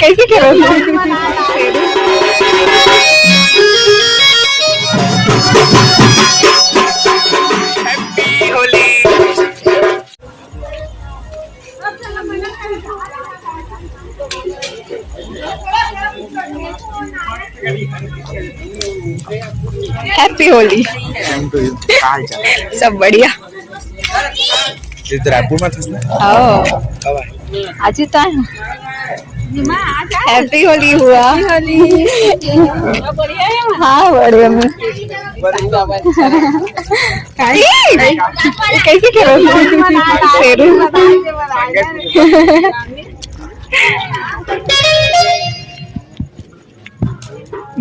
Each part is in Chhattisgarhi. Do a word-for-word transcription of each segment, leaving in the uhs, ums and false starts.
कैसे खेलो? Happy Holi। Same to you। का हाल चाल? सब बढ़िया। इधर रायपुर में था ना? हाँ। कब आए? आज ही तो आए हैं। Happy Holi हुआ। Happy Holi। हाँ, बढ़िया में। ई, कैसे खेलो? Sheru.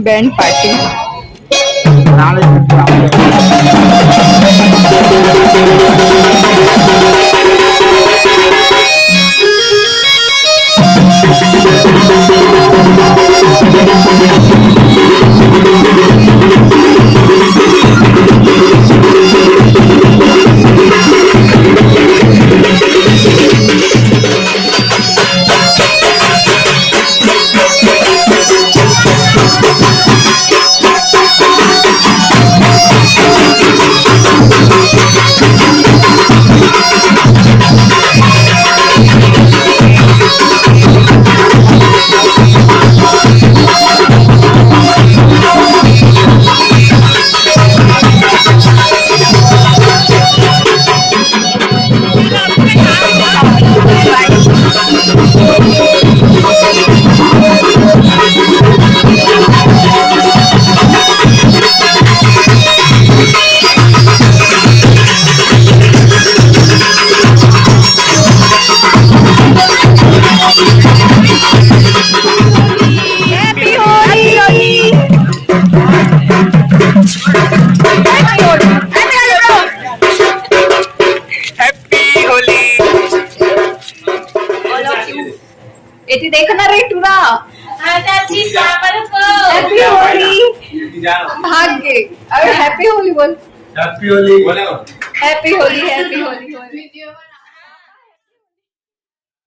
Band party। Happy Holi। Happy Holi। एती देखना रे टूरा। Happy Holi। भाग गए। अरे Happy Holi बोल। Happy Holi। Happy Holi, Happy Holi।